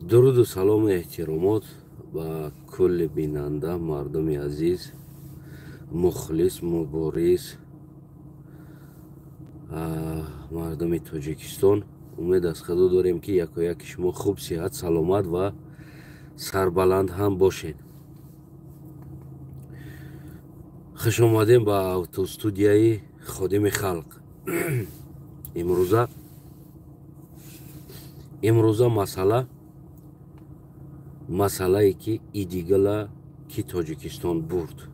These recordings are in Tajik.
Дуруду салому эҳтиромот ба кулли бинанда, мардуми азиз, мухлис, мубориз, мардуми Тоҷикистон. Умед аз Худо дорем, ки якояки шумо хуб, сиҳат, саломат ва сарбаланд ҳам бошед. Хуш омадем ба автостудияи Ходими халқ. Имрӯза масъалае ки Идигала ки Тоҷикистон бурд,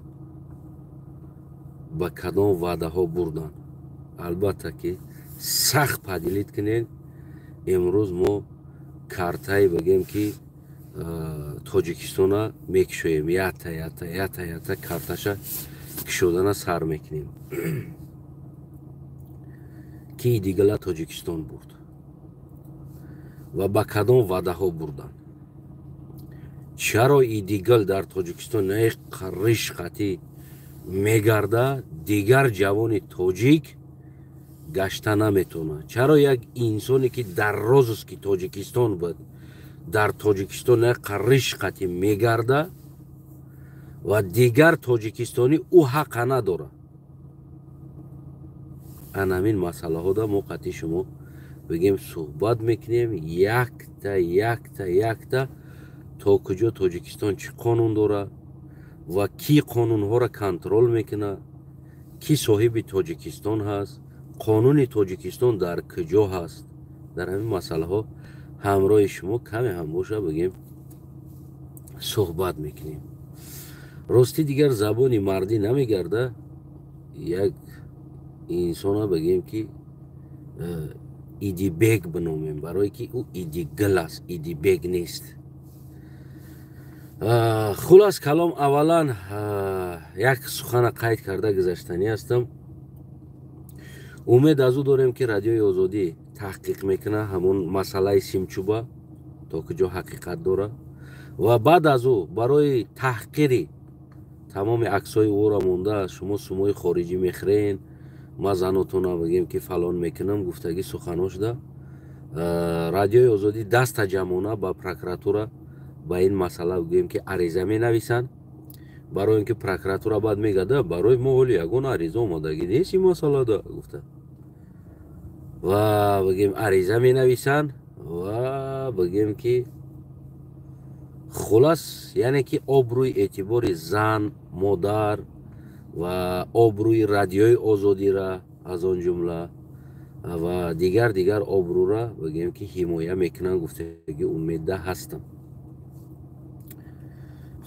ба кадом ваъдаҳо бурданд. Албатта ки сахт поделить кунед. Имрӯз мо картае бигем, ки Тоҷикистона мекушоем, ята ята ята ята карташа кушодана сар мекунем, ки Идигала Тоҷикистон бурд ва ба кадом ваъдаҳо бурданд. Чаро Идигал дар Тоҷикистон риш қатӣ мегарда, дигар ҷавони тоҷик гашта наметавонад? Чаро як инсоне, ки дар розыски Тоҷикистон буд, дар Тоҷикистон риш қатӣ мегарда ва дигар тоҷикистонӣ ӯ ҳақа надорад? Анамин масъалаҳода мо қатъи шумо бигем суҳбат мекунем, якта якта якта, то куҷо Тоҷикистон чӣ қонун дорад ва кӣ қонунҳоро контрол мекунад, кӣ соҳиби Тоҷикистон ҳаст, қонуни Тоҷикистон дар куҷо ҳаст. Дар ҳамин масъалаҳо ҳамроҳи шумо каме ҳам боша бигем суҳбат мекунем. Ростӣ, дигар забони мардӣ намегарда як инсона бигем, ки Идибег биномем, барое ки ӯ Идигил аст, Идибег нест. Хулас калом, аввалан як сухана қайд карда гузаштанӣ ҳастам. Умед аз ӯ дорем, ки Радиои Озодӣ таҳқиқ мекунад ҳамон масъалаи симчуба то куҷо ҳақиқат дорад ва баъд аз ӯ барои таҳқири тамоми аксҳои ӯро монда, шумо сумои хориҷӣ мехӯрен, ма занотона бигем, ки фалон мекунам гуфтагӣ суханҳо шуда, Радиои Озодӣ даста ҷамъона ба прокуратура ба ин масъала бигӯем, ки ариза менависанд, барои ин ки прокуратура баъд мегӯяд, барои мо ҳоли ягон ариза омодагӣ нест ин масъалада гуфта, ва бигем ариза менависанд ва бигем, ки хулас, яъне ки обрӯи эътибори зан, модар ва обрӯи Радиои Озодира, аз он ҷумла ва дигар дигар обрӯра бигем, ки ҳимоя мекунанд гуфтагӣ умедда ҳастам.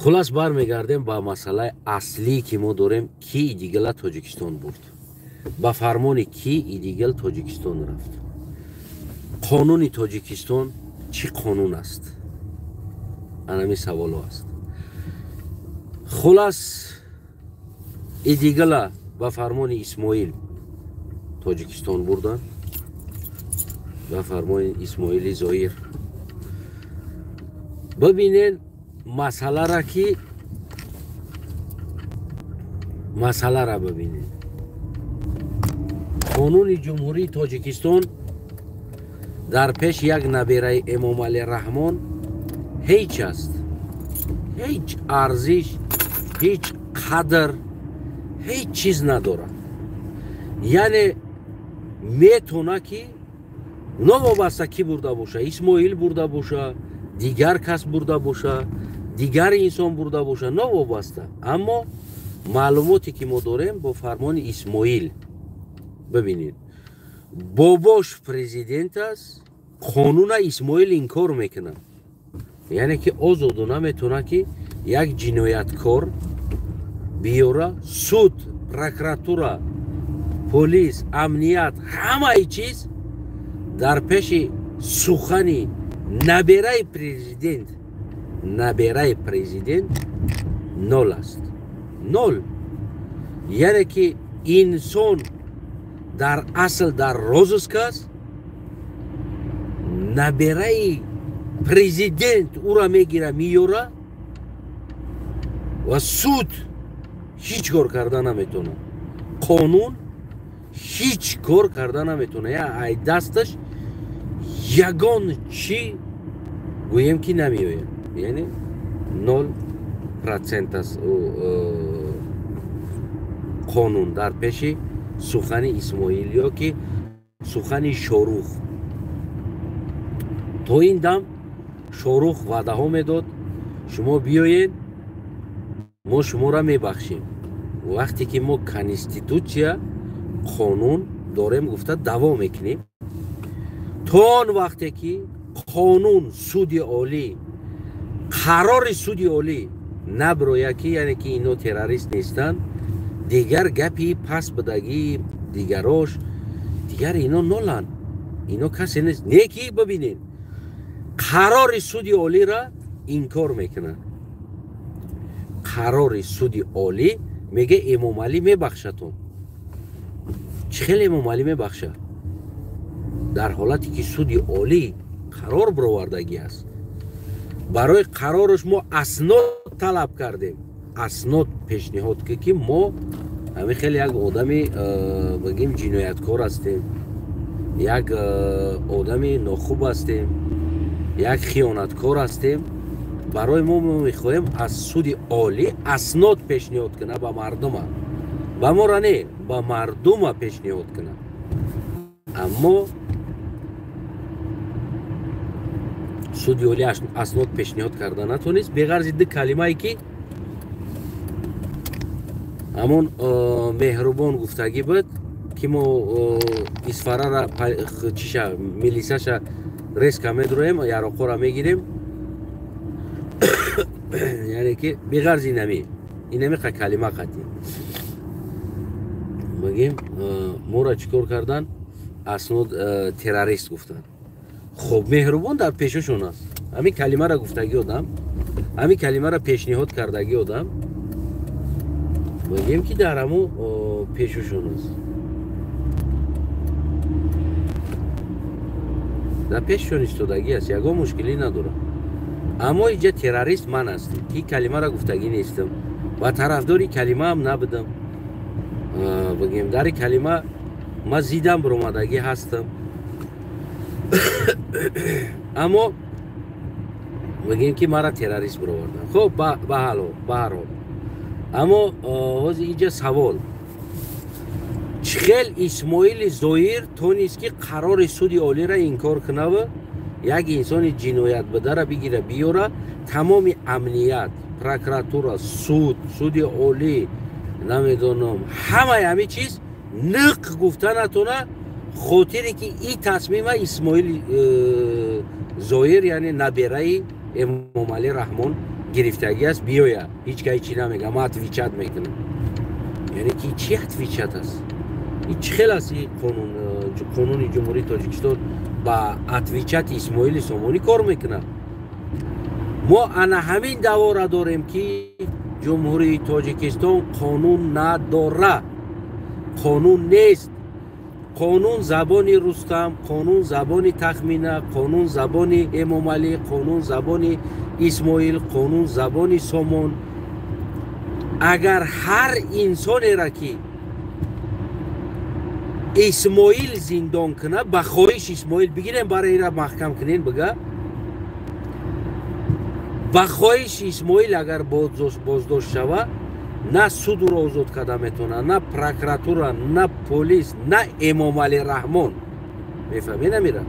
Хулас, бармегардем ба масъалаи аслӣ, ки мо дорем: ки Идигала Тоҷикистон бурд, ба фармони ки Идигал Тоҷикистон рафт, қонуни Тоҷикистон чӣ қонун аст? Анами саволо аст. Хулас, Идигала ба фармони Исмоил Тоҷикистон бурданд, ба фармони Исмоили Зоир. Бибинед масъалара, ки масъалара бибинед. Қонуни Ҷумҳурии Тоҷикистон дар пеш як набераи Эмомалӣ Раҳмон ҳеҷ аст, ҳеҷ арзиш, ҳеҷ қадр, ҳеҷ чиз надорад. Яъне метона, ки новобаста кӣ бурда боша, Исмоил бурда боша, дигар кас бурда боша, дигар инсон бурда боша, новобаста. Аммо маълумоте, ки мо дорем, бо фармони Исмоил. Бибинед, бобош президент аст, қонуна Исмоил инкор мекунад, яъне ки озодона метавонад, ки як ҷинояткор биёра, суд, прокуратура, полис, амният, ҳамаи чиз дар пеши сухани набераи президент, набераи президент нол аст, нол. Яъне ки инсон дар асл дар розыск аст, набераи президент ӯра мегира, меёра ва суд ҳеҷ кор карда наметавонад, қонун ҳеҷ кор карда наметавонад. Я ай дасташ ягон чӣ. Гӯем ки намеояд, яъне 0% аст қонун дар пеши сухани Исмоил ё ки сухани Шорух. То ин дам Шорух ваъдаҳо медод: шумо биёед, мо шуморо мебахшем. Вақте ки мо конститутсия, қонун дорем гуфта даво мекунем, то он вақте ки қонун, суди олӣ, қарори суди олӣ наброяд, ки яъне ки ино террорист нестанд, дигар гапи пас будагӣ дигарош, дигар ино ноланд, ино касе нест. Не ки бибинед, қарори суди олиро инкор мекунанд. Қарори суди олӣ мега Эмомалӣ мебахшатон. Чӣ хеле Эмомалӣ мебахшад дар ҳолате ки суди олӣ қарор бировардагӣ аст? Барои қарораш мо аснод талаб кардем, аснод пешниҳод ки мо ҳамин хеле як одами бигем ҷинояткор ҳастем, як одами нохуб ҳастем, як хиёнаткор ҳастем. Барои мо мехоҳем аз суди олӣ аснод пешниҳод кунад ба мардума, ба мора не, ба мардума пешниҳод кунад. Аммо суди олӣ аснод пешниҳод карда натонист, беғарзи ду калимае ки ҳамон Меҳрубон гуфтагӣ буд, ки мо Исфарара чиша милисаша резка медроем, яроқора мегирем, яъне ки беғарзи инами калима қатӣ мегем моро чӣ кор кардан? Аснод террорист гуфтанд. Хоб, Меҳрубон дар пешашон аст, ҳамин калимаро гуфтагӣ одам, ҳамин калимаро пешниҳод кардагӣ одам, мегем ки дар ҳамо пешашон аст, дар пешашон истодагӣ аст, ягон мушкилӣ надорад. Аммо иҷа террорист ман ҳастем, ки калимаро гуфтагӣ нестам ва тарафдори калимаам набудам. Бигем дари калима ма зидам биромадагӣ ҳастам, аммо мегем ки мара террорист бировардан. Хоб, ба ҳар ҳол, аммо ҳозир иҷа савол: чӣ хел Исмоили Зоир тонист ки қарори суди олиро инкор кунава, як инсони ҷиноятбудара бигира биёра, тамоми амният, прокуратура, суд, суди олӣ, намедонам, ҳамаи ҳамин чиз ниқ гуфта натона, хотире ки ин тасмима Исмоил Зоир, яъне набераи Эмомалӣ Раҳмон гирифтагӣ аст, биёя, ҳеҷ ка ҳечи намега, ма отвечать мекунам. Яъне ки чӣ отвечать аст? И чӣ хел аст и қонун? Қонуни Ҷумҳурии Тоҷикистон ба отвечать Исмоили Сомонӣ кор мекунад. Мо ана ҳамин давора дорем, ки Ҷумҳурии Тоҷикистон қонун надора, қонун нест. Қонун забони Рустам, қонун забони Тахмина, қонун забони Эмомалӣ, қонун забони Исмоил, қонун забони Сомон. Агар ҳар инсонеро ки Исмоил зиндон кунад, ба хоҳиш Исмоил бигирем, барои ира маҳкам кунен, бига ба хоҳиши Исмоил агар боздошт шава, на суд ӯро озод карда метавонад, на прокуратура, на полис, на Эмомалӣ Раҳмон. Мефаҳмед намира?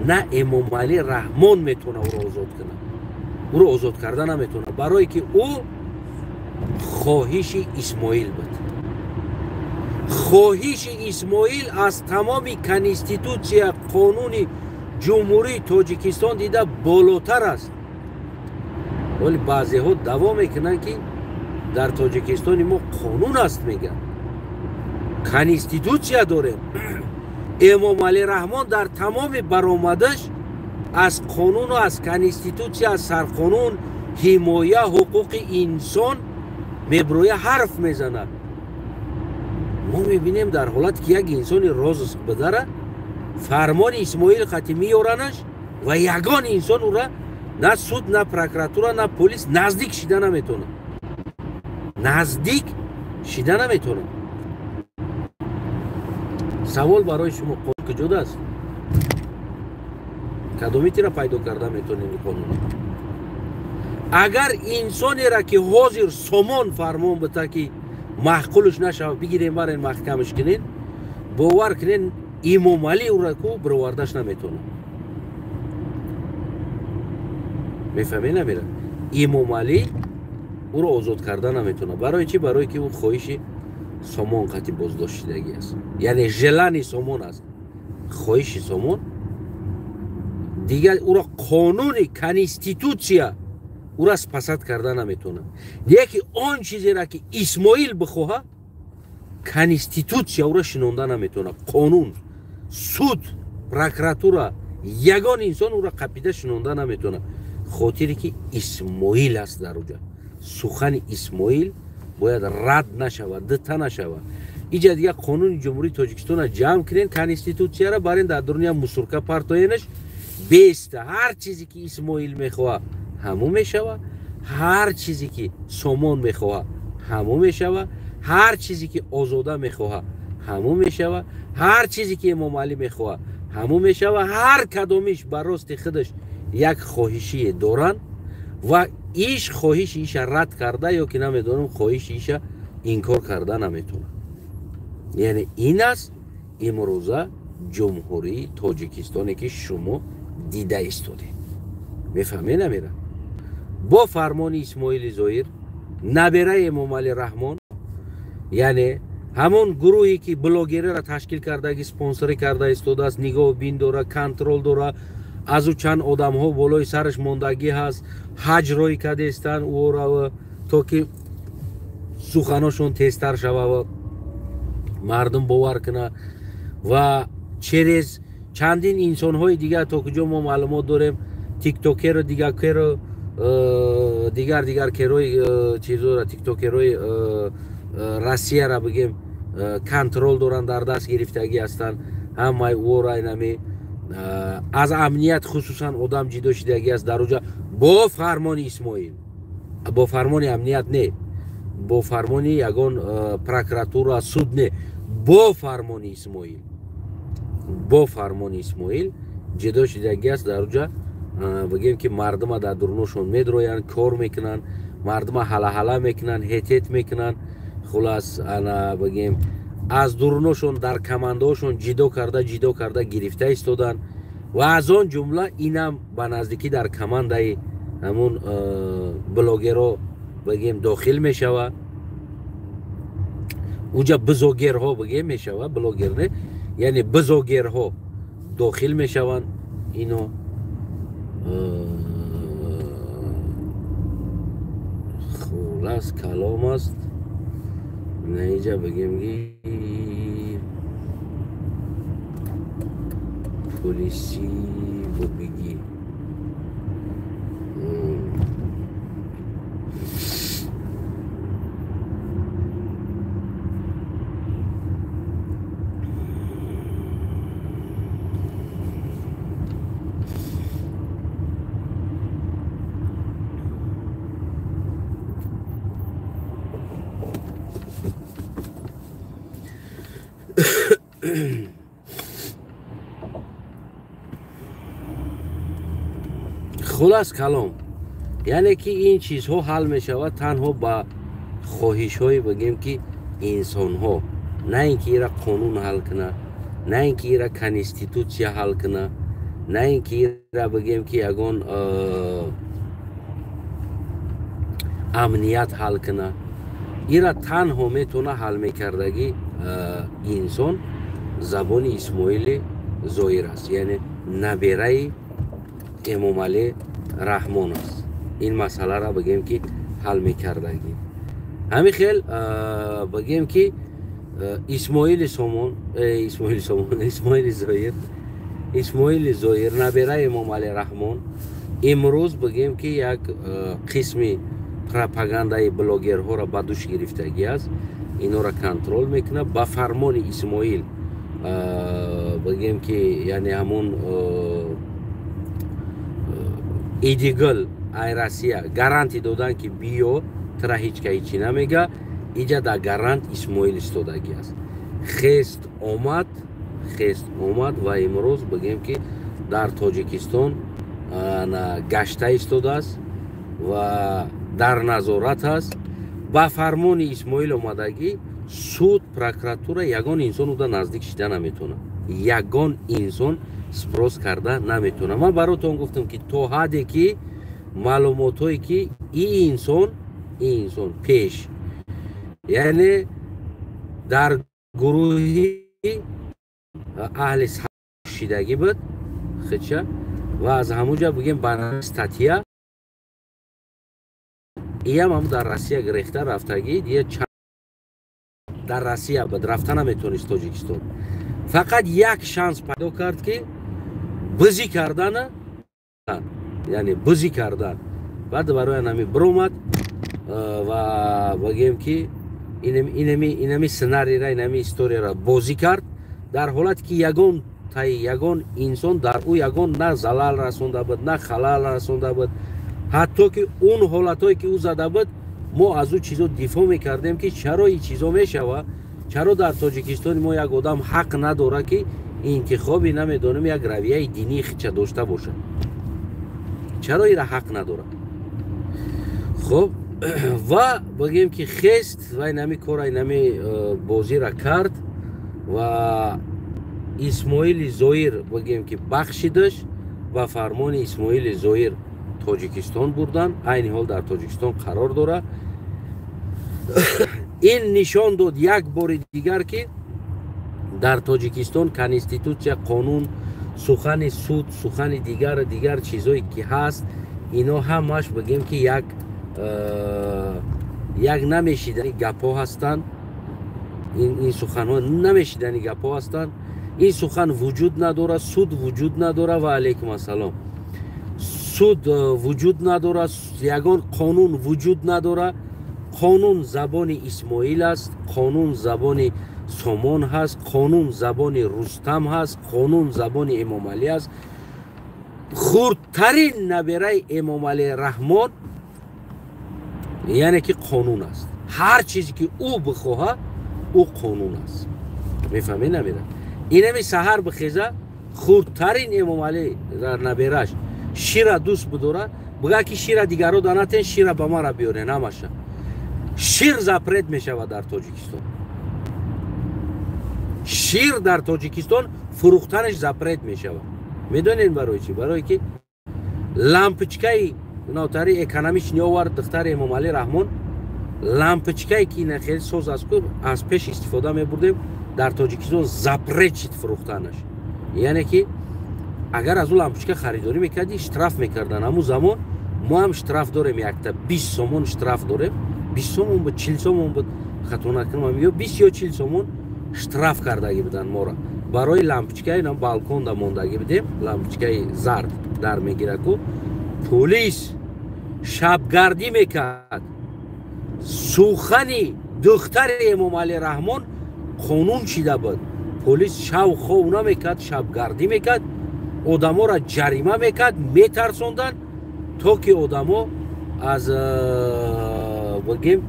На Эмомалӣ Раҳмон метавонад ӯро озод кунад, ӯро озод карда наметавонад, барое ки ӯ хоҳиши Исмоил буд. Хоҳиши Исмоил аз тамоми конститутсия, қонуни Ҷумҳурии Тоҷикистон дида болотар аст. Вале баъзеҳо даъво мекунанд, ки дар Тоҷикистони мо қонун аст, мегӯянд, конститутсия дорем. Эмомалӣ Раҳмон дар тамоми баромадаш аз қонуну аз конститутсия, аз сарқонун, ҳимоя ҳуқуқи инсон меброя ҳарф мезанад. Мо мебинем дар ҳолате ки як инсони розыск бидара, фармони Исмоил қати меёранаш ва ягон инсон ӯра на суд, на прокуратура, на полис наздик шида наметавонад, наздик шида наметавонад. Савол барои шумо: қонун куҷода аст? Кадомитира пайдо карда метонем қонуна? Агар инсонеро ки ҳозир Сомон фармон бита, ки маъқулш нашава, бигирем, барен, маҳкамаш кунен, бовар кунен, Имомалӣ ӯра ку бировардаш наметонад. Мефаҳме намера? Имомалӣ ӯро озод карда наметонад. Барои чӣ? Барое ки ӯ хоҳиши Сомон қатъи боздошт шудагӣ аст, яъне желани Сомон аст, хоҳиши Сомон. Дигар ӯро қонуни конститутсия ӯра спасад карда наметонад. Яке он чизеро ки Исмоил бихоҳа, конститутсия ӯра шинонда наметонад. Қонун, суд, прокуратура, ягон инсон ӯра қапида шинонда наметонад, хотире ки Исмоил аст дар уҷа. Сухани Исмоил бояд рад нашавад, дита нашавад. Иҷа дигар қонуни Ҷумҳурии Тоҷикистонро ҷамъ кунен, конститутсияро барен, дар дуруни мусурка партоенаш, беста. Ҳар чизе ки Исмоил мехоҳа, ҳамун мешава, ҳар чизе ки Сомон мехоҳа, ҳамун мешава, ҳар чизе ки Озода мехоҳа, ҳамун мешава, ҳар чизе ки Эмомалӣ мехоҳа, ҳамун мешава. Ҳар кадомиш ба рости худаш як хоҳишие доранд ва иш хоҳиши иша рад карда ё ки намедонам, хоҳиши иша инкор карда наметавонад. Яъне ин аст имрӯза Ҷумҳурии Тоҷикистоне ки шумо дида истодед. Мефаҳме намера? Бо фармони Исмоили Зоир, набераи Эмомалӣ Раҳмон, яъне ҳамон гурӯҳе ки блогерера ташкил кардаги, спонсорӣ карда истодааст, нигоҳбин дора, контрол дора, аз ӯ чанд одамҳо болои сараш мондагӣ ҳаст, ҳаҷ рӯй кардестанд ӯро, то ки суханошон тезтар шава ва мардум бовар кунад. Ва через чандин инсонҳои дигар, то куҷо мо маълумот дорем, тиктокеру дигаркеру дигар дигаркерои чизора, тиктокерои Россияра бигем, контрол доранд, дар даст гирифтагӣ ҳастанд. Ҳамаи ӯро инами аз амният хусусан одам ҷидо шудагӣ аст дар уҷа бо фармони Исмоил, бо фармони амният не, бо фармони ягон прокуратура, суд не, бо фармони Исмоил, бо фармони Исмоил ҷидо шудагӣ аст дар уҷа. Бигем ки мардума дар дуруношон медроянд, кор мекунанд, мардума ҳалаҳала мекунанд, ҳет-ҳет мекунанд. Хулас, ана бигем, аз дуруношон дар командаҳошон ҷидо карда, ҷидо карда гирифта истоданд. Ва аз он ҷумла инам ба наздикӣ дар командаи ҳамун блогерҳо бигем дохил мешава. Уҷа бизогерҳо бигем мешава, блогер не, яъне бизогерҳо дохил мешаванд. Ино хулас калом аст. Наиҷа бигем ки полиси бигӣ. Хулас калом, яъне ки ин чизҳо ҳал мешавад танҳо ба хоҳишҳое бигем ки инсонҳо, на ин ки ира қонун ҳал куна, на ин ки ира конститутсия ҳал куна, на ин ки ира бигем ки ягон амният ҳал куна. Ира танҳо метавона ҳал мекардагӣ инсон забони Исмоили Зоир аст, яъне набераи Эмомалӣ Раҳмон аст. Ин масъаларо бигем ки ҳал мекардагӣ. Ҳамин хел бигем ки Исмоили Сомон, Исмоили Сомон, Исмоили Зоир, Исмоили Зоир, набераи Эмомалӣ Раҳмон, имрӯз бигем ки як қисми пропагандаи блогерҳоро ба душ гирифтагӣ аст, инҳоро контрол мекунад ба фармони Исмоил. Бигем ки яъне ҳамун Идигул ай Россия гаранти додан ки биё, тра ҳеҷ ка ҳечи намега. Иҷа дар гарант Исмоил истодагӣ аст. Хест омад, хест омад ва имрӯз бигем ки Дар Тоҷикистон гашта истодааст ва дар назорат аст. Ба фармони Исмоил омадагӣ, суд, прокуратура, ягон инсон уда наздик шида наметавонад, ягон инсон спрос карда наметавонад. Ман баротон гуфтам, ки то ҳадде ки маълумотҳое ки ин инсон пеш, яъне дар гурӯҳи аҳли шидагӣ буд хича ва аз ҳамунҷа бигем ба статья иям ҳам дар Россия гирехта рафтагӣ, дия дар Россия буд, рафта наметавонист Тоҷикистон. Фақат як шанс пайдо кард, ки бизӣ кардана, яъне бизӣ кардан. Баъд барои ҳами биромад ва бигем ки инами сценарийра, инами историяра бозӣ кард, дар ҳолате ки ягон таи ягон инсон дар ӯ ягон на залал расонда буд, на халал расонда буд. Ҳатто ки он ҳолатҳое ки ӯ зада буд, мо аз ӯ чизо дифоъ мекардем, ки чаро ин чизо мешава, чаро дар Тоҷикистони мо як одам ҳақ надорад, ки интихоби, намедонем, як равияи динии хича дошта бошад, чаро ира ҳақ надорад? Хуб, ва бигем ки хест ва инами кора, инами бозира кард ва Исмоили Зоир, бигем ки бахшидаш. Ба фармони Исмоили Зоир Тоҷикистон бурдан, айни ҳол дар Тоҷикистон қарор дорад. Ин нишон дод як бори дигар, ки дар Тоҷикистон конститутсия, қонун, сухани суд, сухани дигар дигар чизое ки ҳаст, ино ҳамаш, бигем ки, як намешидани гапҳо ҳастанд. Ин суханҳо намешидани гапҳо ҳастанд. Ин сухан вуҷуд надорад, суд вуҷуд надорад. Ва алайкум ассалом. Суд вуҷуд надорад, ягон қонун вуҷуд надорад. Қонун забони Исмоил аст, қонун забони Сомон ҳаст, қонун забони Рустам ҳаст, қонун забони Эмомалӣ аст. Хурдтарин набераи Эмомалӣ Раҳмон, яъне ки қонун аст. Ҳар чизе ки ӯ бихоҳад, ӯ қонун аст. Мефаҳмед, набера? Инами саҳар бихеза, хурдтарин Эмомалӣ набераш шира дӯст бидора, бигӯяд, ки шира дигаро данатен, шира ба мара биёрен, ҳамаша шир запрет мешавад дар Тоҷикистон. Шир дар Тоҷикистон фурӯхтанаш запрет мешавад. Медонед барои чӣ? Барое ки лампочкаи навтари экономичный овард духтари Эмомалӣ Раҳмон. Лампочкае ки ина хеле соз аст ку, аз пеш истифода мебурдем, дар Тоҷикистон запрет шид фурӯхтанаш. Яъне ки агар аз ӯ лампочка харидорӣ мекардӣ, штраф мекардан. Ҳамун замон мо ҳам штраф дорем, якта 20 сомон штраф дорем. 20 сомон буд, 40 сомон буд, хато накунам, ё 20 ё 40 сомон штраф кардагӣ буданд моро барои лампочкаи на балконда мондагӣ будем. Лампочкаи зард дар мегира ку, полис шабгардӣ мекард. Сухани духтари Эмомалӣ Раҳмон қонун шида буд. Полис шав хов намекард, шабгардӣ мекард, одаморо ҷарима мекард, метарсонданд, то ки одамо аз, бигем,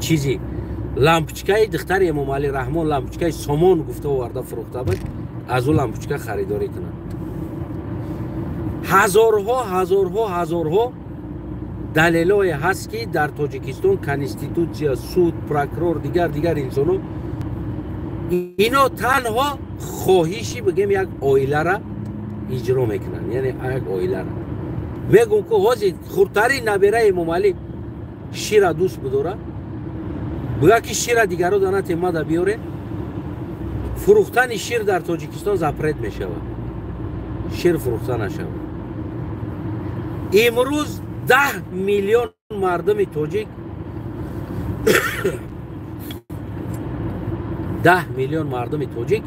чизи лампочкаи духтари Эмомалӣ Раҳмон, лампочкаи Сомон гуфта оварда фурӯхта буд, аз ӯ лампочка харидорӣ кунанд. Ҳазорҳо, ҳазорҳо, ҳазорҳо далелое ҳаст, ки дар Тоҷикистон конститутсия, суд, прокурор, дигар дигар инсоно, ино танҳо хоҳиши, бигем, як оилара иҷро мекунанд. Яъне як оилара мегӯм ку, ҳозир хурдтарин набераи Эмомалӣ шира дӯст бидора, бигӯяд, ки шира дигаро данате, мада биёре, фурӯхтани шир дар Тоҷикистон запрет мешавад, шир фурӯхта нашавад. Имрӯз 10 миллион мардуми тоҷик, 10 миллион мардуми тоҷик,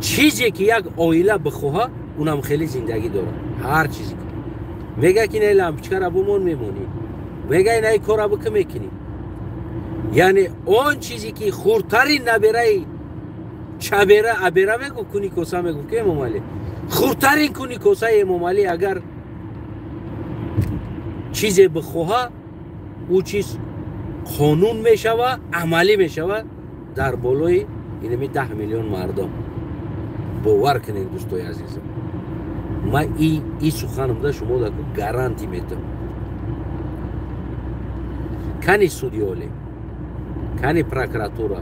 чизе ки як оила бихоҳа, унам хеле зиндагӣ дорад. Ҳар чизе мега, ки наи лампочкара бумон, мемонӣ, мега, инаи кора бикӣ, мекунӣ. Яъне он чизе ки хурдтарин набераи чабера абера мегу, куни коса мегу, ки Эмомалӣ, хурдтарин куни косаи Эмомалӣ агар чизе бихоҳа, ӯ чиз қонун мешава, амалӣ мешава дар болои инами 10 миллион мардум. Бовар кунед, дӯстои азизам, ман и суханамда шумо даку гарантӣ метам. Кани суди олӣ, кани прокуратура,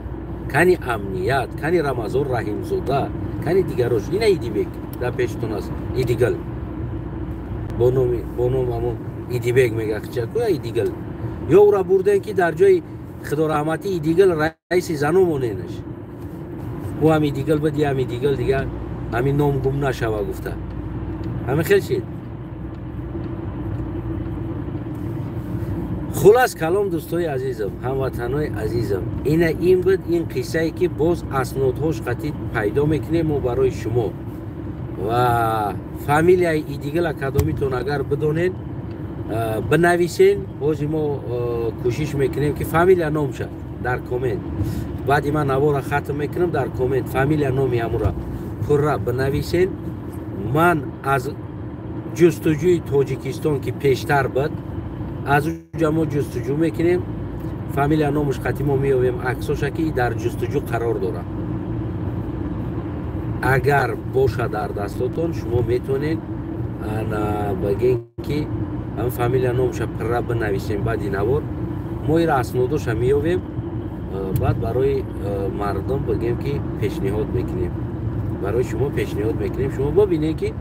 кани амният, кани Рамазон Раҳимзода, кани дигарош. Ина Идибек дар пештон аст, Идигал бо ном ҳамон Идибек мегахчакуя Идигал. Ё ӯра бурдем, ки дар ҷои худораҳматӣ Идигал раиси зано моненаш. Ӯ ҳам Идигал буд, ям Идигал, дигар ҳамин ном гум нашава гуфта. Ҳамин хел шид. Хулас калом, дӯстои азизам, ҳамватанои азизам, ина ин буд ин қиссае, ки боз аснодҳош қатӣ пайдо мекунем мо барои шумо. Ва фамилияи Идигала кадомитон агар бидонед, бинависен. Ҳозир мо кӯшиш мекунем, ки фамилия номша дар коммент. Баъди ман навора хатм мекунам, дар коммент фамилия номи ҳамура пурра бинависен. Ман аз ҷустуҷӯи Тоҷикистон, ки пештар буд, аз уҷа мо ҷустуҷӯ мекунем, фамилия номуш қатӣ мо меёбем, аксоша, ки дар ҷустуҷӯ қарор дорад. Агар боша дар дастотон, шумо метавонед ана бигӯен, ки ҳам фамилия номуша пурра бинависем. Баъди навор мо ира аснодоша меёбем, баъд барои мардум бигӯем, ки пешниҳод мекунем, барои шумо пешниҳод мекунем, шумо бибинед, ки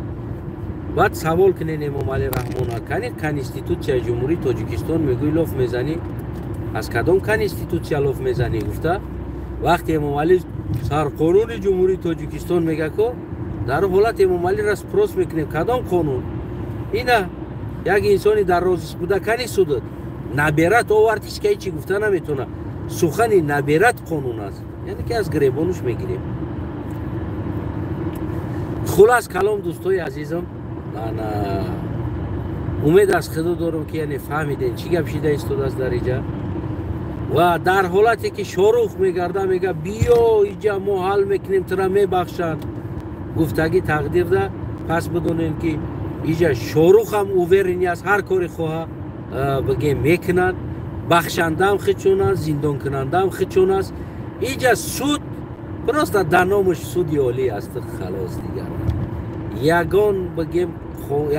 баъд савол кунед Эмомалӣ Раҳмона: кани конститутсияи Ҷумҳурии Тоҷикистон? Мегӯй, лоф мезанӣ, аз кадом конститутсия лоф мезанӣ гуфта. Вақте Эмомалӣ сарқонуни Ҷумҳурии Тоҷикистон мега ко, дар ҳолат Эмомалиро спрос мекунем: кадом қонун? Ина як инсони дар розис буда, кани судат наберат овард, ҳеч ка ҳечи гуфта наметавона. Сухани наберат қонун аст, яъне ки аз гиребонуш мегирем. Хулас калом, дӯстои азизам, ана умед аз худо дорам, ки яъне фаҳмидем, чӣ гап шида истодааст дар иҷа. Ва дар ҳолате ки Шорух мегарда, мега: биё иҷа, мо ҳал мекунем, тура мебахшанд гуфтагӣ тақдирда, пас бидонем, ки иҷа Шорух ҳам уверен аст, ҳар коре хоҳа бигем мекунад. Бахшандаам хичон аст, зиндонкунандаам хичон аст. Иҷа суд просто дар номаш суди олӣ аст, халос. Дигар ягон бигем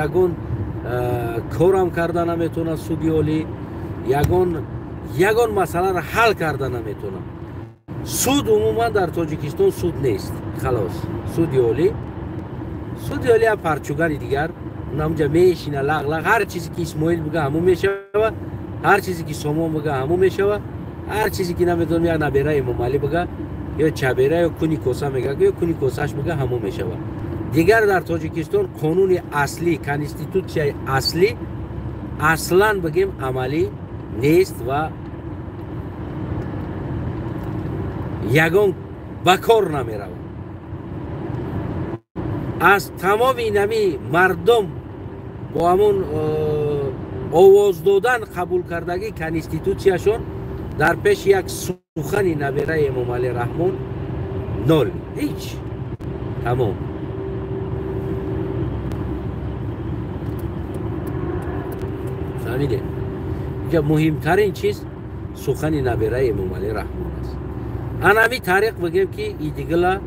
ягон корам карда наметавонад суди олӣ, ягон масъаларо ҳал карда наметавонад суд. Умуман дар Тоҷикистон суд нест, халос. Суди олӣ, суди олӣ я парчугани дигар унамҷа мешина лағлағ. Ҳар чизе ки Исмоил бига, ҳамун мешава, ҳар чизе ки Сомон бига, ҳамун мешава, ҳар чизе ки намедонам як набера Эмомалӣ бига ё чабера ё куни коса мега, ё куни косаш бига, ҳамун мешава. Дигар дар Тоҷикистон қонуни аслӣ, конститутсияи аслӣ аслан бигем амалӣ нест ва ягон ба кор намеравад. Аз тамоми инами мардум бо ҳамон овоз додан қабул кардагӣ конститутсияшон дар пеши як сухани набераи Эмомалӣ Раҳмон нол, ҳеҷ, тамом. Фаҳмидем, инҷа муҳимтарин чиз сухани набераи Эмомалӣ Раҳмон аст. Анами тариқ бигем, ки Идигила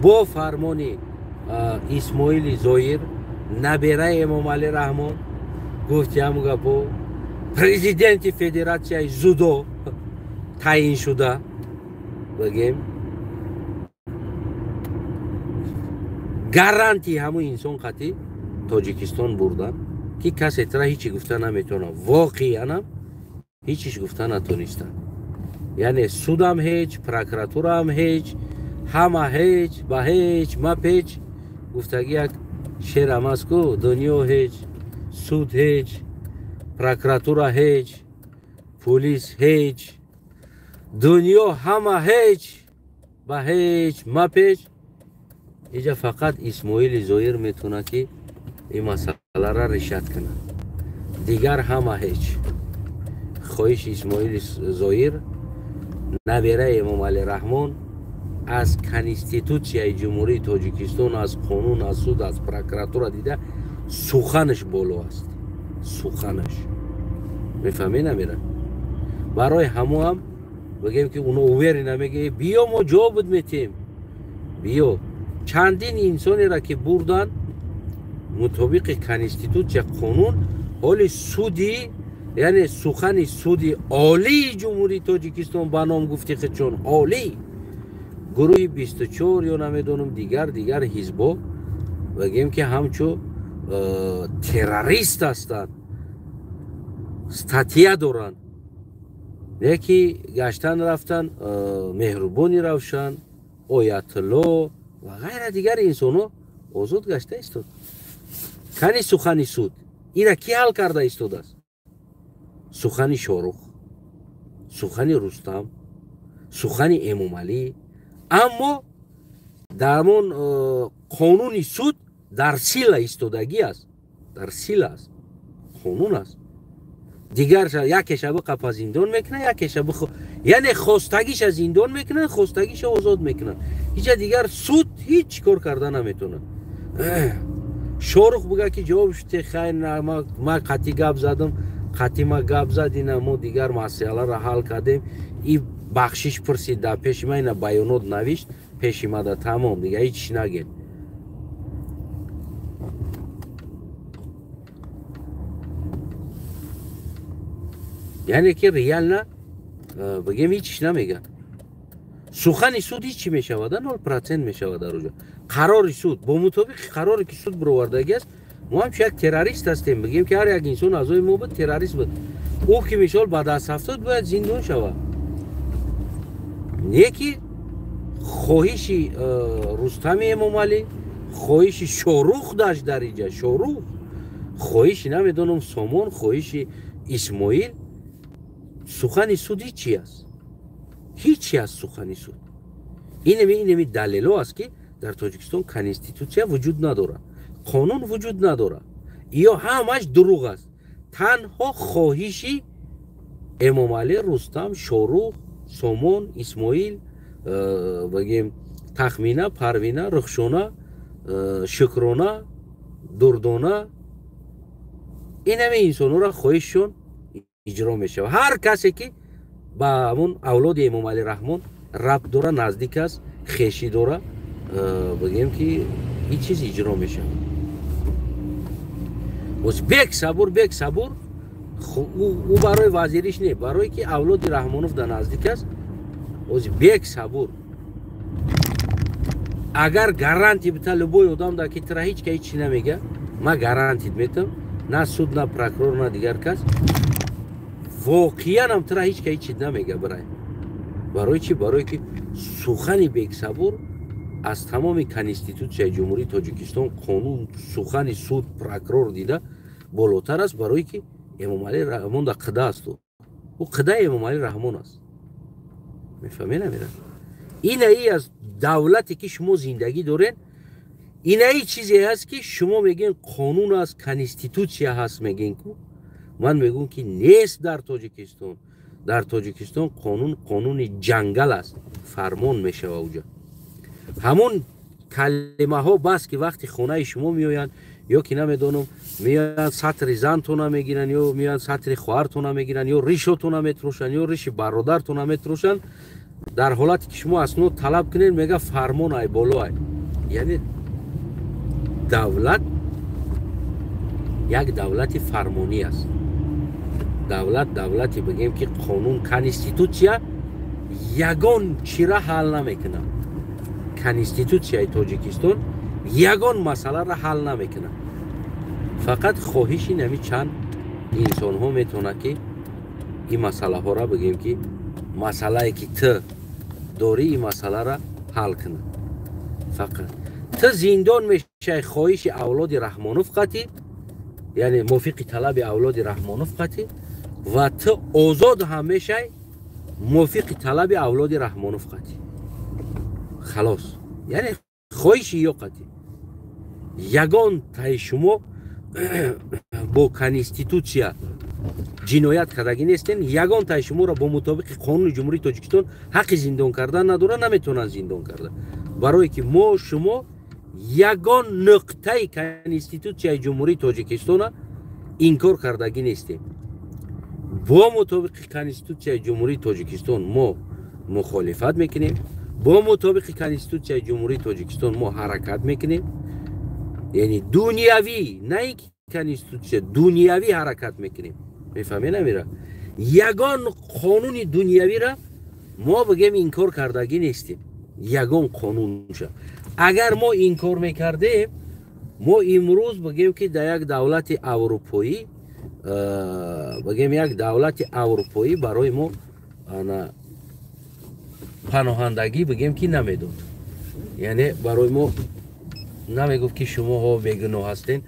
бо фармони Исмоили Зоир, набераи Эмомалӣ Раҳмон, гуфти ҳамн гапо, президенти федератсияи зудо таъин шуда, бигем гаранти ҳамун инсон қатӣ Тоҷикистон бурдан, ки касе тра ҳечи гуфта наметавонад. Воқеанам ҳечиш гуфта натонистанд. Яъне судам ҳеҷ, прокуратураам ҳеҷ, ҳама ҳеҷ, ба ҳеҷ мапеч гуфтагӣ як шерам аст ку: дунё ҳеҷ, суд ҳеҷ, прокуратура ҳеҷ, пулис ҳеҷ, дунё ҳама ҳеҷ, ба ҳеҷ мапеч. Иҷа фақат Исмоили Зоир метавонад, ки ин масъаларо решат кунад, дигар ҳама ҳеҷ. Хоҳиши Исмоили Зоир, набераи Эмомалӣ Раҳмон, аз конститутсияи Ҷумҳурии Тоҷикистон, аз қонун, аз суд, аз прокуратура дида суханаш боло аст, суханаш, мефаҳмӣ намера. Барои ҳамо ҳам бигем, ки уно уверена мега: биё, мо ҷавоб буд метиҳем, биё. Чандин инсонеро ки бурдан мутобиқи конститутсия қонун, ҳоли суди, яъне сухани суди олии Ҷумҳурии Тоҷикистон ба ном гуфти худшон олӣ, гурӯҳи 24 ё намедонам дигар ҳизбо бигем ки ҳамчу террорист ҳастанд, статья доранд. Яки гаштан рафтан Меҳрубони Равшан, Оятулло ва ғайра дигар инсонҳо озод гашта истод. Кани сухани суд ира ки ҳал карда истодааст? Сухани Шорух, сухани Рустам, сухани Эмомалӣ. Аммо дар он қонуни суд дар сила истодагӣ аст, дар сила аст, қонун аст. Дигар якеша биқапа зиндон мекунад, якеша яъне хостагиша зиндон мекунад, хостагиша озод мекунад. Ҳича дигар суд ҳеҷ кор карда наметавонад. Шорух буга ки ҷавоб шуд, хайр, ма қатъи гап задам, қатъи ма гап зад, ина мо дигар масъаларо ҳал кардем, и бахшиш пурсид дар пеши ма, ина баёнот навишт пеши ма, да тамом, дига ҳеҷ нагед. Яъне ки реально бигем ҳеҷ намега. Сухани суд ҳеҷ чӣ мешавад? 0% мешавад дар оҷо. Қарори суд бо мутобиқи қароре ки суд бировардагӣ аст, мо ҳамчун як террорист ҳастем. Бигем ки ҳар як инсон аъзои мо буд, террорист буд. Ӯ ки мисол ба даст 70 бояд зиндон шавад. Не ки хоҳиши Рустами Эмомалӣ, хоҳиши Шорух дашт дар инҷа, Шорух, хоҳиши намедонам Сомон, хоҳиши Исмоил. Сухани суд ҳеҷ аст? Ҳеҷ аст сухани суд. Инеми далело аст ки дар Тоҷикистон конститутсия вуҷуд надорад, қонун вуҷуд надорад. Ё ҳамаш дурӯғ аст. Танҳо хоҳиши Эмомалӣ, Рустам, Шорух, Сомон, Исмоил, бигем Тахмина, Парвина, Рухшона, Шукрона, Дурдона, инами инсонҳоро хоҳишшон иҷро мешавад. Ҳар касе ки ба ҳамон авлоди Эмомалӣ Раҳмон рабт дора, наздик аст, хешӣ дора, бигем ки ҳеҷ чиз иҷро мешавад. Боз бек сабур, бек сабур, ӯ барои вазириш не, барое ки авлоди Раҳмонов дар наздик аст. Боз бек сабур агар гарантӣ бита любой одам да ки тра ҳеҷ ка ҳеҷ чи намега, ма гарантит метам, на суд, на прокурор, на дигар кас, воқеан ҳам тра ҳеҷ ка ҳеҷ чи намега. Барай барои чи? Барое ки сухани бексабур аз тамоми конститутсияи Ҷумҳурии Тоҷикистон, қонун, сухани суд, прокурор дида болотар аст. Барое ки Эмомалӣ Раҳмон да қида аст, ӯ қидаи Эмомалӣ Раҳмон аст. Мефаҳмед намера? Инаи аз давлате ки шумо зиндагӣ дорен, инаи чизе ҳаст ки шумо мегӯен қонун аст, конститутсия ҳаст, мегӯен ку. Ман мегӯям ки нест дар Тоҷикистон. Дар Тоҷикистон қонун қонуни ҷангал аст, фармон мешава уҷа. Ҳамон калимаҳо бас ки вақти хонаи шумо меоянд, ё ки намедонам меоянд сатри зантона мегиранд, ё меоянд сатри хоҳартона мегиранд, ё ришотона метрошанд, ё риши бародаратона метрошанд. Дар ҳолате ки шумо аснод талаб кунед, мега фармон ай боло ай. Яъне давлат як давлати фармонӣ аст. Давлат давлате бигем ки қонун, конститутсия ягон чира ҳал намекунад. Конститутсияи Тоҷикистон ягон масъаларо ҳал намекунад. Фақат хоҳиши нами чанд инсонҳо метавонад ки ин масъалаҳоро бигем ки масъалае ки ту дорӣ, ин масъаларо ҳал кунад. Фақат ту зиндон мешавӣ хоҳиши авлоди Раҳмонов қатӣ, яъне мувофиқи талаби авлоди Раҳмонов қатӣ, ва ту озод ҳам мешавӣ мувофиқи талаби авлоди Раҳмонов қатӣ. Халос. Яъне хоҳиши ё қатӣ. Ягон таи шумо бо конститутсия ҷиноят кардагӣ нестен, ягон таи шуморо бо мутобиқи қонуни Ҷумҳурии Тоҷикистон ҳаққи зиндон кардан надорад, наметавонанд зиндон карда. Барое ки мо шумо ягон нуқтаи конститутсияи Ҷумҳурии Тоҷикистона инкор кардагӣ нестем. Бо мутобиқи конститутсияи Ҷумҳурии Тоҷикистон мо мухолифат мекунем, Бо мутобиқи Конститутсияи Ҷумҳурии Тоҷикистон мо ҳаракат мекунем, яъне дунявӣ, на ин ки конститутсия, дунявӣ ҳаракат мекунем. Мефаҳмед, амира? Ягон қонуни дунявира мо, бигем, инкор кардагӣ нестем. Ягон қонунша агар мо инкор мекардем, мо имрӯз, бигем, ки дар як давлати аврупоӣ, бигем, як давлати аврупоӣ барои мо паноҳандагӣ, бигем, ки намедод, яъне барои мо намегуфт, ки шумоҳо бегуноҳ ҳастен,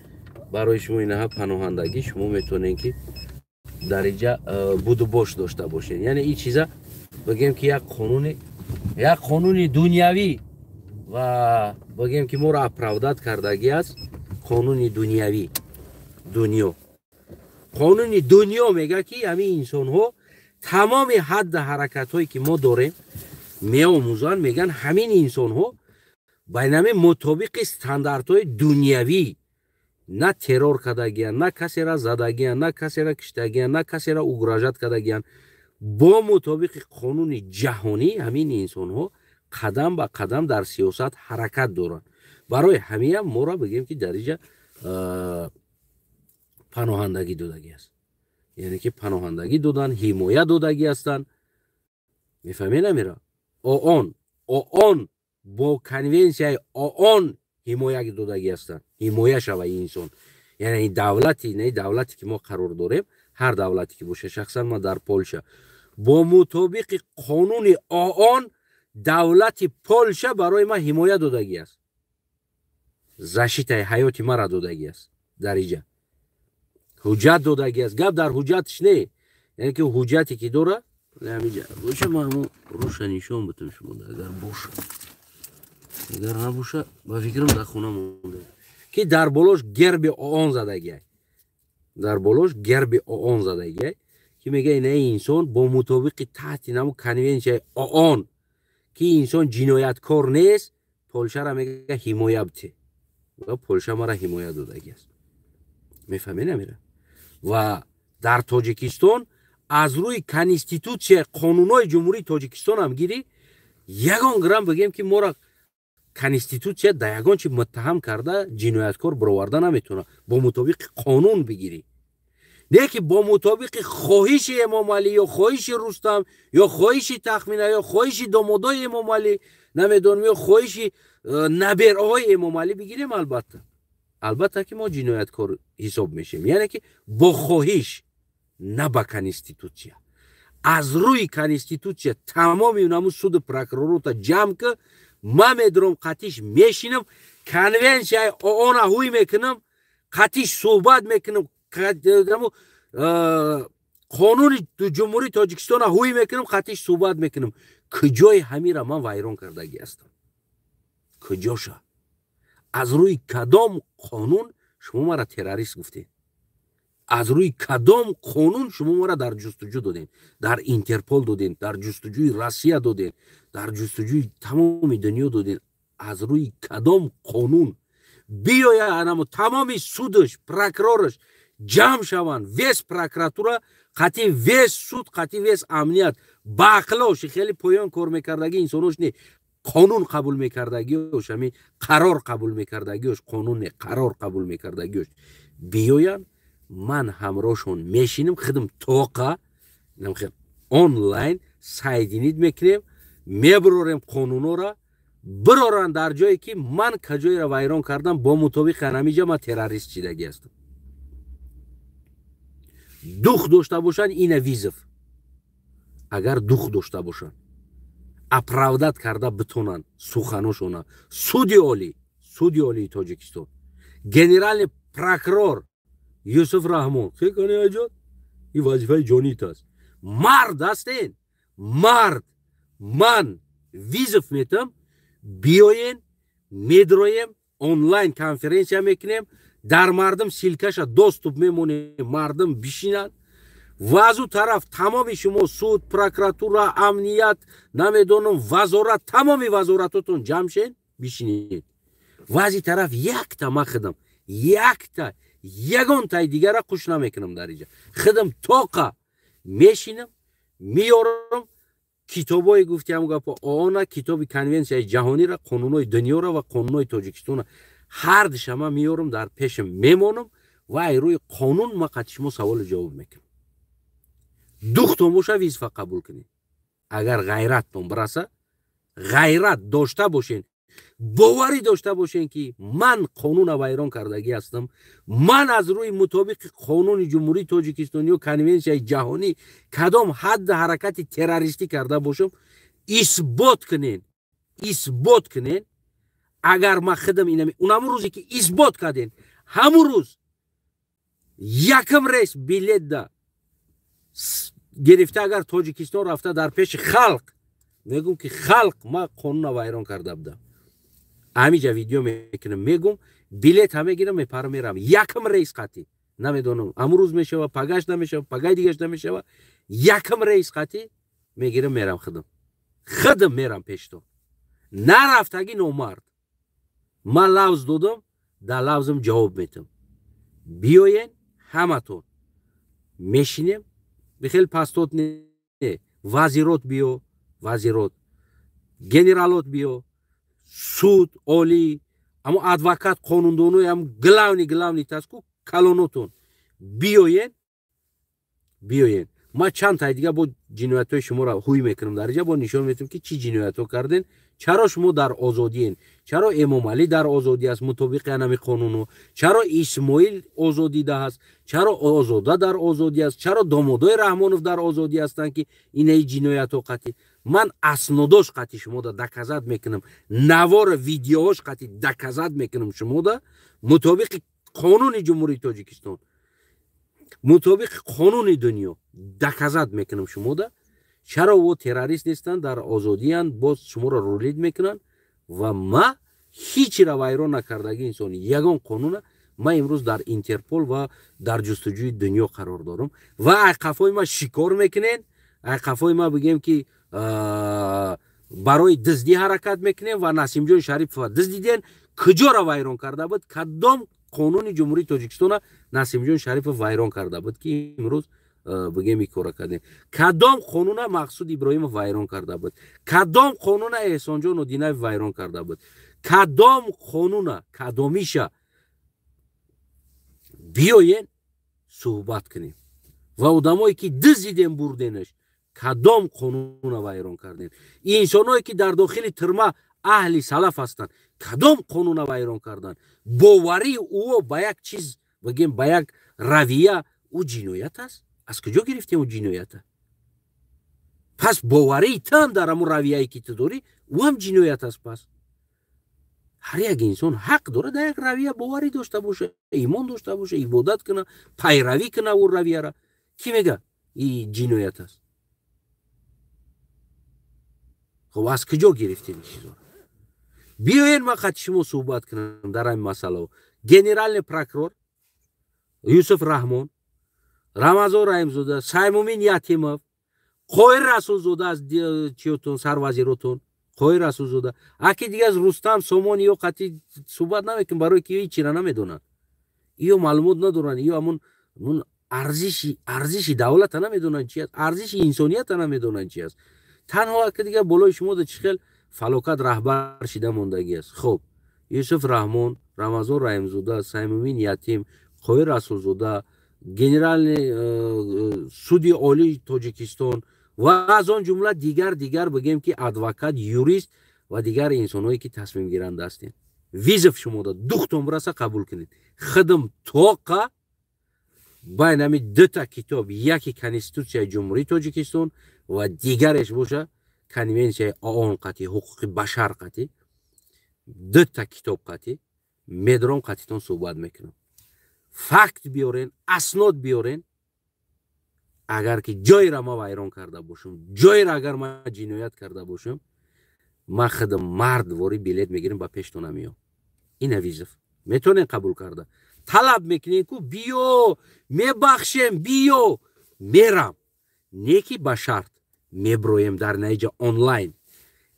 барои шумо инаҳа паноҳандагӣ, шумо метавонед, ки дар инҷа будубош дошта бошед. Яъне ин чиза, бигем, ки як қонуни дунявӣ ва, бигем, ки моро оправдать кардагӣ аст. Қонуни дунявӣ, дунё, қонуни дунё мега, ки ҳамин инсонҳо тамоми ҳадда ҳаракатҳое, ки мо дорем, меомӯзанд, мегӯянд, ҳамин инсонҳо байнами мутобиқи стандартҳои дунявӣ на террор кардагиянд, на касера задагиянд, на касера киштагиянд, на касера угрожать кардагиянд. Бо мутобиқи қонуни ҷаҳонӣ ҳамин инсонҳо қадам ба қадам дар сиёсат ҳаракат доранд. Барои ҳамиам моро, бигем, ки дар иҷа паноҳандагӣ додагӣ аст, яъне ки паноҳандагӣ додан, ҳимоя додагӣ ҳастанд. Мефаҳмед, амира? ООН, ООН бо конвенсияи ООН ҳимоя додагӣ ҳастанд, ҳимоя шава инсон. Яъне давлати, не давлате, ки мо қарор дорем, ҳар давлате ки боша, шахсан ман дар Полша, бо мутобиқи қонуни ООН давлати Полша барои ман ҳимоя додагӣ аст, защита и ҳаёти мара додагӣ аст. Дар иҷа ҳуҷҷат додагӣ аст. Гап дар ҳуҷҷатш не, яъне ки ҳуҷҷате, ки дора, боша, ман ҳамо руша нишон бутам шумо, агар боша, агар набоша, ба фикрам, дар хона монда, ки дар болош герби ООН задагиай, дар болош герби ООН задагиай, ки мега, ина инсон бо мутобиқи таҳти наму конвенсияи ООН, ки инсон ҷинояткор нест, Полшара мега, ҳимоя бите, ва Полша мара ҳимоя додагӣ аст. Мефаҳмед, намира? Ва дар Тоҷикистон аз рӯи конститутсия, қонунҳои Ҷумҳурии Тоҷикистон ҳам гирӣ, ягон грамм, бигем, ки моро конститутсия дар ягон чи муттаҳам карда, ҷинояткор бироварда наметавонад, бо мутобиқи қонун бигирӣ. Не ки бо мутобиқи хоҳиши Эмомалӣ ё хоҳиши Рустам ё хоҳиши Тахмина ё хоҳиши домодои Эмомалӣ, намедонам, ё хоҳиши набераҳои Эмомалӣ бигирем, албатта, албатта, ки мо ҷинояткор ҳисоб мешем. Яъне ки бо хоҳиш, на ба конститутсия. Аз рӯи конститутсия тамоми наму суду прокуророта ҷамъ ки, ман медурам, қатиш мешинам, конвенсияи ООНа ҳуй мекунам, қатиш суҳбат мекунам, қонуни Ҷумҳурии Тоҷикистона ҳуй мекунам, қатиш суҳбат мекунам. Куҷои ҳамира ман вайрон кардагӣ ҳастам? Куҷоша? Аз рӯи кадом қонун шумо мара террорист гуфтед? Аз рӯи кадом қонун шумо мара дар ҷустуҷӯ додем, дар Интерпол додем, дар ҷустуҷӯи Россия додем, дар ҷустуҷӯи тамоми дунё додем? Аз рӯи кадом қонун? Биёя, анамо тамоми судаш, прокурораш ҷамъ шаванд, весь прокуратура қати весь суд, қати весь амният, ба ақлош хеле поён кор мекардагӣ инсонош не, қонун қабул мекардагиош, ҳами қарор қабул мекардагиош, қонун не, қарор қабул мекардагиош биёянд, ман ҳамроҳшон мешинам, худам тоқа онлайн соединить мекунем, мебурорем қонунҳоро, бироранд дар ҷое, ки ман каҷоеро вайрон кардам, бо мутобиқи ҳамиҷа ман террорист шидагӣ ҳастам. Дух дошта бошанд, ина вызов, агар дух дошта бошанд, оправдать карда битонанд суханошона. Суди олӣ, Суди олии Тоҷикистон, генеральный прокурор Юсуф Раҳмон хеканиаҷон, ин вазифаи ҷонит аст. Мард ҳастен, мард, ман вызов метам, биёен, медроем, онлайн конференсия мекунем, дар мардум ссылка ша доступ мемонем, мардум бишинанд ва аз ӯ тараф тамоми шумо суд, прокуратура, амният, намедонам, вазорат, тамоми вазоратотон ҷамъ шен, бишинед. Ва аз и тараф якта ма хидам, якта, ягонтаи дигара қуш намекунам. Дар иҷа хидам тоқа мешинам, меёрам. Китобое гуфти ҳам гапо ООНа, китоби конвенсияи ҷаҳонира, қонунҳои дунёра ва қонунҳои Тоҷикистона ҳардиша ман меёрам, дар пешам мемонам ва ай рӯи қонун ма қати шумо саволу ҷавоб мекунам. Духтон боша, вызов а қабул кунед. Агар ғайраттон бираса, ғайрат дошта бошен, боварӣ дошта бошен, ки ман қонуна вайрон кардагӣ ҳастам, ман аз рӯи мутобиқи қонуни Ҷумҳурии Тоҷикистон ё конвенсияи ҷаҳонӣ кадом ҳадди ҳаракати террористӣ карда бошам, исбот кунен, исбот кунен. Агар ман худам инами унамун рӯзе ки исбот карден, ҳамун рӯз якм рейс билет да гирифта, агар Тоҷикистон рафта, дар пеши халқ мегӯм, ки халқ, ман қонуна вайрон карда будам. Ҳамиҷа видео мекунам, мегум, билет ҳа мегирам, мепарам, мерам якм рейс қатӣ. Намедонам, ҳамун рӯз мешава, пагаш намешава, пагай дигаш намешава, якм рейс қатӣ мегирам, мерам, худам, худам мерам пештон. Нарафтагӣ номард. Ман лавз додам, дар лавзам ҷавоб метам. Биёен ҳаматон, мешинем. Бихел пастот не, вазирот биё, вазирот, генералот биё, суд олӣ, амо адвокат, қонундонои ам главный, главный таску калонотон биёен, биёен. Ман чанд тай дига бо ҷиноятҳои шуморо ҳуй мекунам дар инҷа, бо нишон метавам, ки чӣ ҷиноятҳо карден, чаро шумо дар озодиен, чаро Эмомалӣ дар озодӣ аст мутобиқи анами қонуну, чаро Исмоил озодида ҳаст, чаро Озода дар озодӣ аст, чаро домодои Раҳмонов дар озодӣ ҳастанд, ки инаи ҷиноятҳо қатъи ман аснодош қатъи шумода доказать мекунам, навора видеоҳош қатъи доказать мекунам шумода, мутобиқи қонуни Ҷумҳурии Тоҷикистон, мутобиқи қонуни дунё доказать мекунам шумода, чаро во террорист нестанд, дар озодиянд, боз шуморо рулить мекунанд. Ва ма ҳичира вайрон накардаги инсон, ягон қонуна. Ман имрӯз дар Интерпол ва дар ҷустуҷӯи дунё қарор дорам ва айқафои ма шикор мекунен, айқафои ма бигем, ки барои дуздӣ ҳаракат мекунем. Ва Насимҷон Шарипова дуздиден, куҷоро вайрон карда буд? Кадом қонуни Ҷумҳурии Тоҷикистона Насимҷон Шарипов вайрон карда буд, ки имрӯз бигем ин кора кардем? Кадом қонуна Мақсуд Иброҳимов вайрон карда буд? Кадом қонуна Эҳсонҷон Одинаев вайрон карда буд? Кадом қонуна, кадомиша биёен, суҳбат кунем. Ва одамое ки дуздидем, бурденаш, кадом қонуна вайрон кардем? Инсоное ки дар дохили тюрьма аҳли салаф ҳастанд, кадом қонуна вайрон карданд? Боварии ӯо ба як чиз, бигем, ба як равия, ӯ ҷиноят аст? Аз куҷо гирифтем ӯ ҷиноята? Пас боварии ту ҳам дар ҳамун равияе ки ту дорӣ, ӯ ҳам ҷиноят аст. Пас ҳар як инсон ҳақ дорад дар як равия боварӣ дошта боша, имон дошта боша, ибодат куна, пайравӣ куна ӯ равияра. Кӣ мега и ҷиноят аст? Хоб, аз куҷо гирифтем ин чизоро? Биёен, ман қати шумо суҳбат кунам дар ҳамин масъалао. Генеральный прокурор Юсуф Раҳмон, Рамазон Раҳимзода, Саймумин Ятимов, Қоҳир Расулзода, аз чиётон, сарвазиротон Қоҳир Расулзода, аки дига аз Рустам Сомони, ё қати суҳбат намекунам, барое ки ҳечира намедонанд, ё маълумот надоранд, ё ҳамун арзиши давлата намедонанд чи аст, арзиши инсонията намедонанд чи аст. Танҳо аки дига болои шумо да чӣ хел фалокат раҳбар шида мондагӣ аст. Хуб, Юсуф Раҳмон, Рамазон Раҳимзода, Саймумин Ятим, Қоҳир Расулзода, генеральный суди олии Тоҷикистон ва аз он ҷумла дигар, бигем, ки адвокат, юрист ва дигар инсонҳое ки тасмимгиранда ҳастем, вызов шумода духтон бираса, қабул кунед. Худам тоқа байна ами дута китоб, яке Конститутсияи Ҷумҳурии Тоҷикистон ва дигареш боша конвенсияи ООН қатӣ, ҳуқуқи башар қатӣ, дута китоб қатӣ медорам, қатитон суҳбат мекунам. Факт биёрен, аснод биёрен. Агар ки ҷойра ма вайрон карда бошам, ҷойра агар ма ҷиноят карда бошам, ман худам мардворӣ билет мегирам, ба пештона меём. Ина вызов метавонем қабул карда, талаб мекунем ку, биё, мебахшем, биё, мерам. Неки ба шарт меброем дар наиҷа онлайн,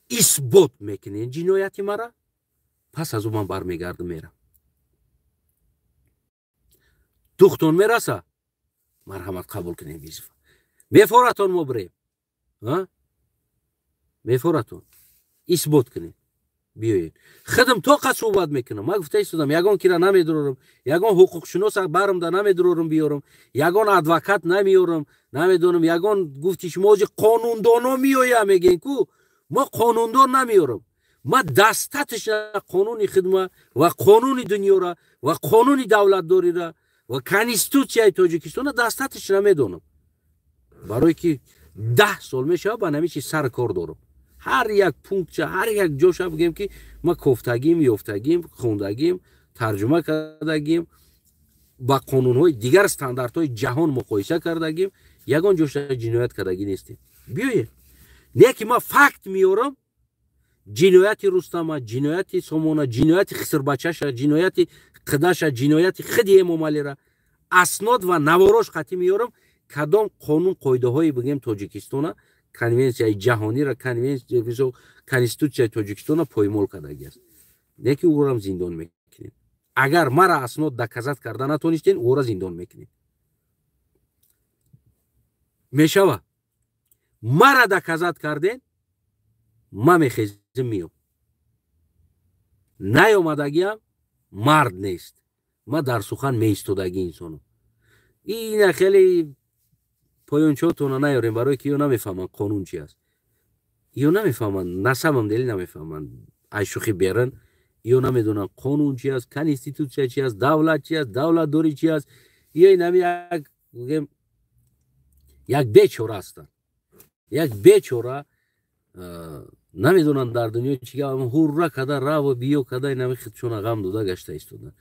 исбот мекунем ҷинояти мара, пас аз ӯ ман бармегардам, мерам. Духтон мераса, марҳамат, қабул кунем вызов а. Мефоратон, мо бирем. Мефоратон. Исбот кунед. Биёед. Худам тоқа суҳбат мекунам. Ман гуфта истодам, ягон кира намедурорам, ягон ҳуқуқшинос барамда намедурорам биёрам, ягон адвокат намеёрам, намедонам, ягон гуфти шумо ози қонундоно меоя мегӯен ку, ма қонундон намеёрам. Ма дастатишна қонуни хидма ва қонуни дунёра ва қонуни давлатдорира ва конститутсияи Тоҷикистона дастатиш намедонам. Барое ки 10 сол мешава ба нами чи сар кор дорам. Ҳар як пунктча, ҳар як ҷоша бигем ки ма кофтагим, ёфтагим, хондагим, тарҷума кардагим, ба қонунҳои дигар стандартҳои ҷаҳон муқоиса кардагим, ягон ҷоша ҷиноят кардагӣ нестем. Биёед. Не ки ма факт меорам, ҷинояти Рустама, ҷинояти Сомона, ҷинояти хисрбачаша, ҷинояти қидаша, ҷинояти хиди Эмомалира аснод ва наворош қатӣ меорам, кадом қонун қоидаҳои бигем Тоҷикистона, конвенсияи ҷаҳонира, конститутсияи Тоҷикистона поймол кардагӣ аст. Не ки ӯрам зиндон мекунем. Агар мара аснод доказат карда натонистен, ӯра зиндон мекунем. Мешава. Мара доказат карден, ма мехезим миём. Наёмадагиам мард нест. Ма дар сухан меистодагӣ инсону. Ина хеле поёнчотона наёрем, барое ки ё намефаҳманд қонун чи аст. Ё намефаҳманд, на самом деле намефаҳманд. Ай шӯхӣ беран, ё намедонанд қонун чи аст, конститутсия чи аст, давлат чи аст, давлатдорӣ чи аст. Ё инами як гӯем як бечора ҳастанд. Як бечора намедонанд дар дунё чи гап, ҳурра када раво биё када инами худшона ғам дода гашта истода.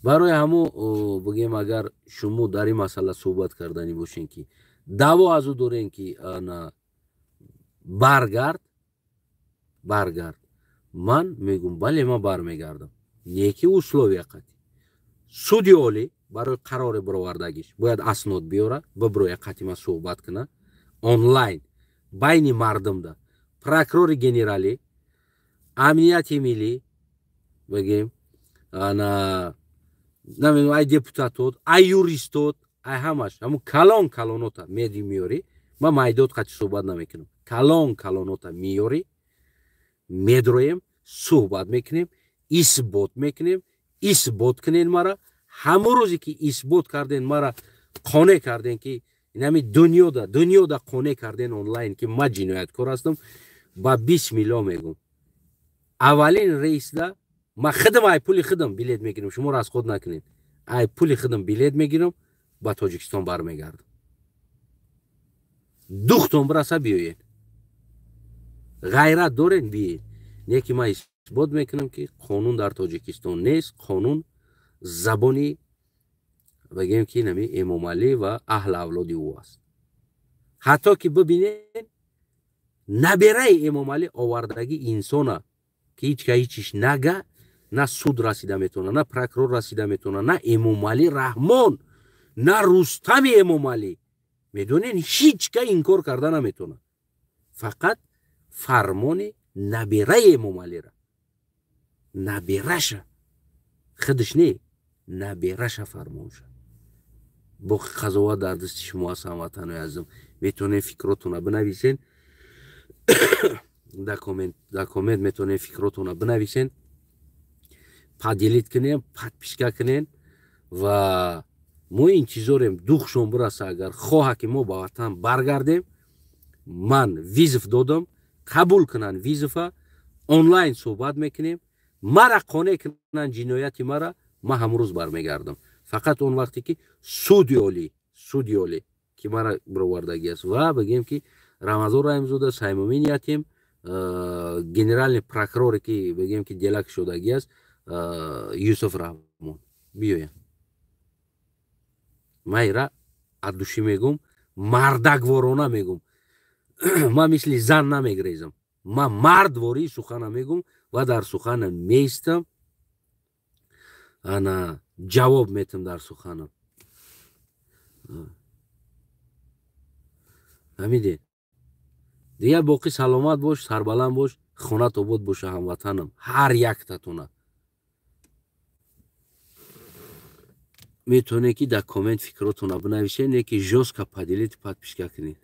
Барои ҳамо бигем, агар шумо дар ин масъала суҳбат карданӣ бошен, ки даъво аз ӯ дорем, ки ана баргард, баргард, ман мегӯм бале, ман бармегардам, не ки условия қатӣ. Суди олӣ барои қарори баровардагиш бояд аснод биёра, биброя қатӣ ман суҳбат куна онлайн байни мардумда. Прокурори генералӣ, амнияти миллӣ бигем, ана намедонам, ай депутатот, ай юристот, ай ҳамаш ҳамун калон калонота меди меёрӣ. Ман майдод қатӣ суҳбат намекунам. Калон калонота меёрӣ, медроем, суҳбат мекунем, исбот мекунем. Исбот кунен мара. Ҳамун рӯзе ки исбот карден, мара қонеъ карден, ки инами дунёда қонеъ карден онлайн, ки ман ҷинояткор ҳастам, ба бисмилло мегӯм, аввалин рейсда ман худам ай пули худам билет мегирам, шумо расход накунед, ай пули худам билет мегирам, ба Тоҷикистон бармегардам. Духтон бираса биёед, ғайрат дорен биёед. Не ки ман исбот мекунам, ки қонун дар Тоҷикистон нест, қонун забони бигем ки нами Эмомалӣ ва аҳли авлоди ӯ аст. Ҳатто ки бибинед, набераи Эмомалӣ овардагӣ инсона, ки ҳеҷ ка ҳечиш нага, на суд расида метавона, на прокурор расида метавона, на Эмомалӣ Раҳмон, на Рустами Эмомалӣ. Медонен, ҳеҷ ка инкор карда наметавона. Фақат фармони набераи Эмомалира, набераша, худаш не, набераша фармонша. Боқи қазоват дар дасти шумо аст, ҳамватанои азизам. Метавонед фикротона бинависен дар коммент, дар коммент метавонед фикротона бинависен, поделить кунем, подписка кунен ва мо интизорем духшон бираса. Агар хоҳа ки мо ба ватан баргардем, ман вызов додам, қабул кунанд вызов а, онлайн суҳбат мекунем, мара қонеъ кунанд ҷинояти мара, ман ҳамун рӯз бармегардам. Фақат он вақте ки суди олӣ, суди олӣ ки мара бировардагӣ аст, ва бигем ки Рамазон Раҳимзода, Саймумин Ятим, генеральный прокуроре ки бигем ки делак шудагӣ аст, Юсуф Раҳмон биёянд. Ман ира от души мегум, мардакворона мегум. Ман мисли зан намегрезам, ман мардвории сухана мегум ва дар суханам меистам, ана ҷавоб метам дар суханам. Фаҳмидед? Дигар боқӣ саломат бош, сарбаланд бош, хонат обод боша, ҳамватанам, ҳар яктатона. Метавонед ки дар коммент фикротона бинависед, не ки жёстко поделить, подписка кунед.